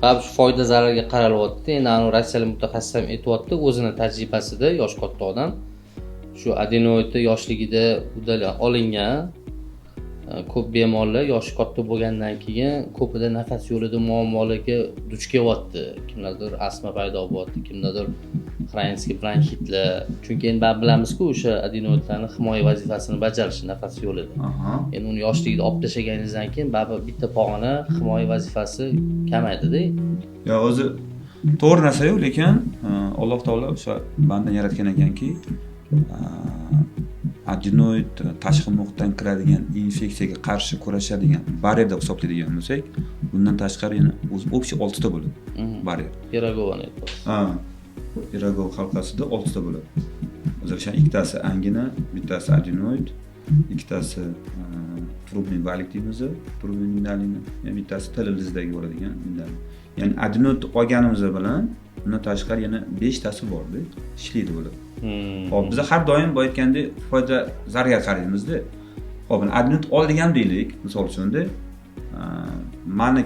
Baribir shu foyda zararga qaralyapti. Endi anavi rossiyalik mutaxassis ham aytyapti, o'zini tajribasida, yoshi katta odam, shu adenoidni yoshligida olingan ko'p bemorlar yoshi katta bo'lgandan keyin ko'pida nafas yo'lida muammolarga duch kelyapti. Kimlardir astma paydo bo'lyapti, kimdadir хронический bronxitlar. Chunki endi baribir bilamizku, o'sha adenoidlarni himoya vazifasini bajarishi nafas yo'lida. Endi uni yoshligida olib tashlaganingizdan keyin baribir bitta pog'ona himoya vazifasi kamaydida. Yo, o'zi to'g'ri narsa yo'q, lekin Alloh taolo o'sha bandani yaratgan ekanki, adenoid tashqi muhitdan kiradigan infeksiyaga qarshi kurashadigan baryer deb hisoblaydigan bo'lsak, bundan tashqari yana o'zi общий oltita bo'ladi baryer. Pirogovani aytyapsiz. Ha, Pirogov halqasida oltita bo'ladi. O'zi o'sha ikkitasi angina, bittasi adenoid, ikkitasi трубный валик deymiz, трубный миндалина, yana bittasi til ildizdagi bo'ladigan миндалина. Ya'ni adenoid olganimiz bilan undan tashqari yana beshtasi borda, ishlaydi bular. Hop, biz har doim boya aytgandek foyda zararga qaraymizda. Hop, adenoid oldik ham deylik, misol uchunda, mani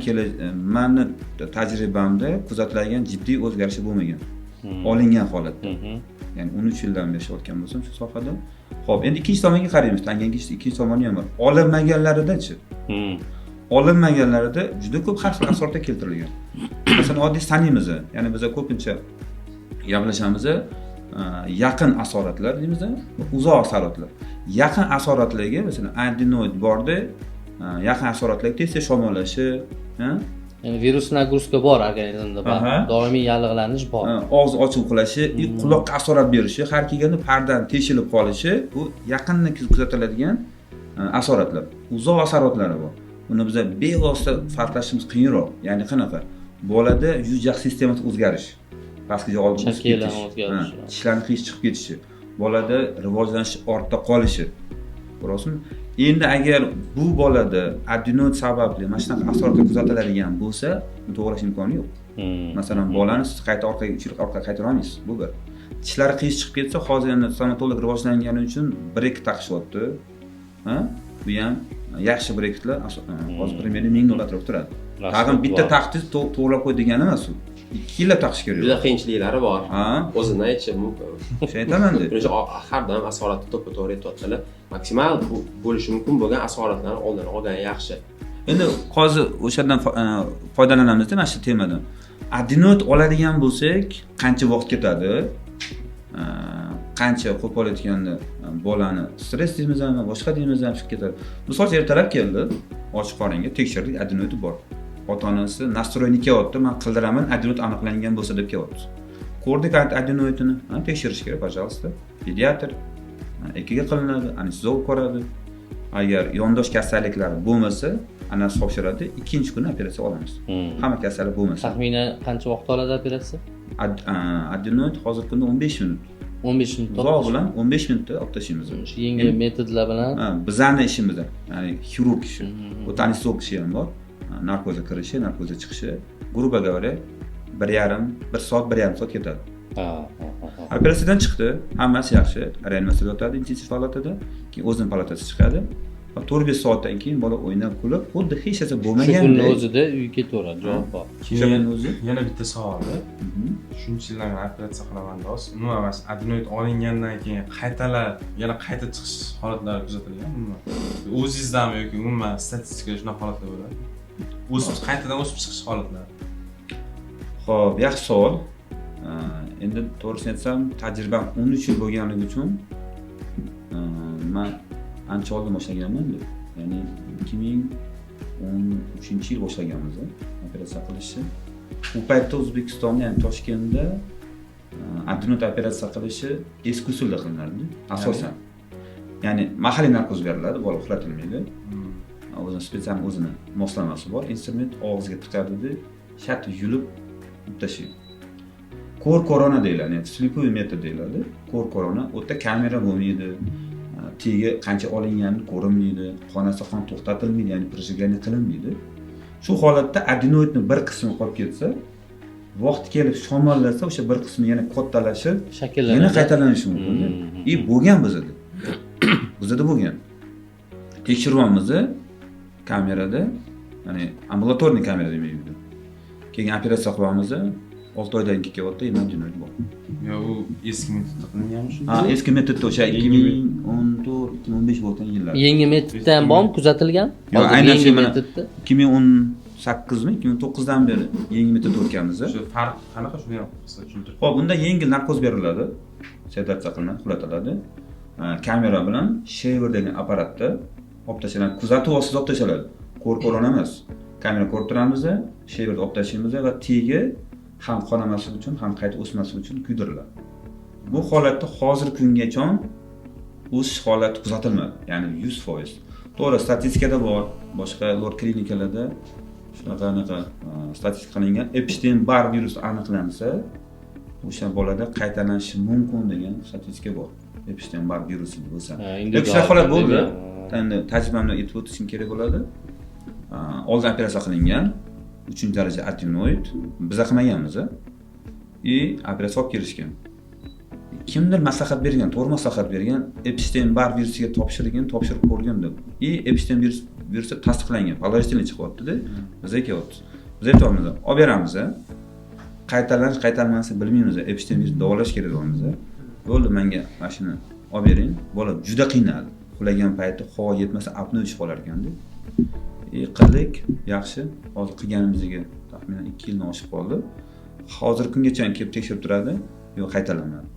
tajribamda kuzatiladigan jiddiy o'zgarish bo'lmagan. Olingan holatda. Ya'ni 13 yildan beri ishlayotgan bo'lsam shu sohada. Xo'p, endi ikkinchi tomonga qaraymiz. Tanganing ikkinchi tomoni ham bor. Olinmaganlaridachi? Olinmaganlarida juda ko'p har xil asoratlar keltirilgan. Masalan, oddiy sanaymiz. Ya'ni biz ko'pincha gaplashamiz, yaqin asoratlar deymiz, uzoq asoratlar. Yaqin asoratlarga, masalan, adenoid borda, yaqin asoratlarga tez tez shamollashi, ha? Ya'ni virus нагрузка bor organizmda, bor. Doimiy yallig'lanish bor. Og'iz ochiq uxlashi, quloqqa asorat berishi, har kelganda pardani teshilib qolishi, bu yaqindan kuzatiladigan asoratlar. Uzoq asoratlari bor. Uni biza bevosita farqlashimiz qiyinroq. Ya'ni qanaqa? Bolada yuz jag' sistemasi o'zgarish, pastki jag' oldin o'sib Shakllanib ketish, o'zgarishi. Ha, tishlarni qiyish chiqib ketishi, bolada rivojlanish ortda qolishi. Ko'rasizmi? Endi agar bu bolada adenoid sababli mana shunaqa asoratlar kuzatiladigan bo'lsa, uni to'g'rilash imkoni yo'q. Masalan, bolani siz qayta orqaga, 3 yil orqaga qaytara olmaysiz. Bu bir. Tishlari qiyish chiqib ketsa, hozir endi stomatolog rivojlangani uchun breket taqishyapti. Ha? Bu ham yaxshi breketlar, hozir примерно 1000 dollar atrofida turadi. Tag'in bitta taqdingiz to'g'rilab qo'y degani emas u. 2 yillab taqish kerak. Juda qiyinchiliklari bor. Ha, O'zini aytishi mumkin. o'sha aytamanda. Shuning uchun har doim asoratni to'ppa to'g'ri aytyaptilar. Maksimal bo'lishi mumkin bo'lgan asoratlarni oldini olgan yaxshi. Endi hozir o'shandan foydalanamizda mana shu temadan. Adenoid oladigan bo'lsak, qancha vaqt ketadi? Qancha qo'pol aytganda bolani stress deymizmi, boshqa deymizmi, chiqib ketadi. Misol uchun, ertalab keldi, ochiq qoringa tekshirdik, adenoidi bor. Ota-onasi настройni kelyapti, man qildiraman, adenoid aniqlangan bo'lsa deb kelyapti. Ko'rdik adenoidini, ha, tekshirish kerak, пожалуйста. Pediatr ekg qilinadi, anesteziolog ko'radi. Agar yondosh kasalliklar bo'lmasa, analiz topshiradi, ikkinchi kuni operatsiya olamiz. Hamma kasallik bo'lmasa. Taxminan qancha vaqt oladi operatsiya? Adenoid hozirgi kunda 15 minut. 15 minut. Uzoq bilan 15 minutda olib tashlaymiz. Shu yengil metodlar bilan. Ha, bizani ishimizda, ya'ni xirurg ishi. Bu anesteziolog ishi ham bor. Ha, narkozga kirishi, narkozga chiqishi, грубо говоря, 1,5, 1 soat, 1,5 soat ketadi. Ha, ha, ha, ha. Operatsiyadan chiqdi, hammasi yaxshi. Reanimatsiyada yotadi, intensiv palatada, keyin o'zini palatasiga chiqadi. Va 4-5 soatdan keyin bola o'ynab kulib, xuddi hech narsa Shu kunni bo'lmagandek. o'zida uyga ketaveradi, javob bor. O'sha Keyin kunni o'zi. yana bitta savol. Shuncha yildan beri operatsiya qilaman deyapsiz. Umuman mana shu adenoid olingandan keyin qaytalar, yana qayta chiqish holatlari kuzatilgan umuman? O'zingizdami yoki umuman statistikada shunaqa holatlar bo'ladi? O'sib, qaytadan o'sib chiqish holatlari. Xo'p, yaxshi savol. Endi to'g'risini aytsam, tajribam 13 yil bo'lganligi uchun man ancha oldin boshlaganman. Ya'ni 2013 yil boshlaganmiz operatsiya qilishni. U paytda O'zbekistonda, ya'ni Toshkentda adenoid operatsiya qilishi eski usulda qilinardi asosan. Ya'ni mahalliy narkoz beriladi, bola uxlatilmaydi. O'zini специальный o'zini moslamasi bor. Instrument og'izga tiqadida, shartta yulib tashlaydi. Ko'r ko'rona deyiladi, ya'ni слепой metod deyiladi. Ko'r ko'rona, u yerda kamera bo'lmaydi. Tegi qancha olingani ko'rinmaydi, xonasi qon to'xtatilmaydi, ya'ni прижигание qilinmaydi. Shu holatda adenoidni bir qismi qolib ketsa, vaqti kelib shamollasa, o'sha bir qismi yana kattalashib, Shakllanadi. yana qaytalanishi mumkin. И bo'lgan bizada. Bizada bo'lgan. Tekshiryapmiz kamerada, ya'ni ambulatorniy kamera demaydi. Keyin operatsiya qilamiz, 6 oydan keyin kelyapti, endi adenoid bor. Yo, u eski metodda qilinganmi shunday? Ha, eski metodda o'sha 2014, 2015 bo'lgan yillar. Yangi metodda ham bormi kuzatilgan? Yo'q, Hozir aynan yangi shu mana metodda 2018mi, 2009 dan beri yangi metod o'tganmiz. Shu farq qanaqa, shuni ham qisqa tushuntirib. Xo'p, bunda yengil narkoz beriladi. Sedatsiya qilinadi, uxlatiladi. Kamera bilan shaver degan apparatda olib tashlanadi. Kuzatuv ostida olib tashlanadi. Ko'r-ko'rona emas. Kamera ko'rib turamiz, shaverda olib tashlaymiz va tegi ham qonamaslik uchun, ham qayta o'smaslik uchun kuydiriladi. Bu holatda hozir kungacha o'sish holati kuzatilmadi. Ya'ni 100%. To'g'ri, statistikada bor, boshqa lor klinikalarda shunaqa anaqa statistika qilingan. Epstein-Barr virusi aniqlansa, o'sha bolada qaytalanishi mumkin degan statistika bor. Epstein-Barr virusi bo'lsa. Ha, Lekin shunaqa holat bo'ldi. Ha. Endi tajribamni aytib o'tishim kerak bo'ladi. Oldin operatsiya qilingan, 3-daraja adenoid, biza qilmaganmiz, и operatsiya olib kelishgan. Kimdir maslahat bergan, to'g'ri maslahat bergan, Epstein-Barr virusiga topshirgin, topshirib ko'rgin deb. И Epstein virusi tasdiqlangan, положительный chiqyapti-da. Bizga kelyapti. Biz aytyapmiz, olib beramiz, qaytalanish qaytalanmasini bilmaymiz, Epstein virus davolash kerak deyapmiz. Bo'ldi, menga mana shuni olib bering. Bola juda qiynaldi. Uxlagan payti havo yetmasa apnoe tushib qolar ekanda. Qildik, yaxshi. Hozir qilganimizga taxminan 2 yildan oshib qoldi. Hozir kungacha kelib tekshirib turadi, yo'q, qaytalanmadi.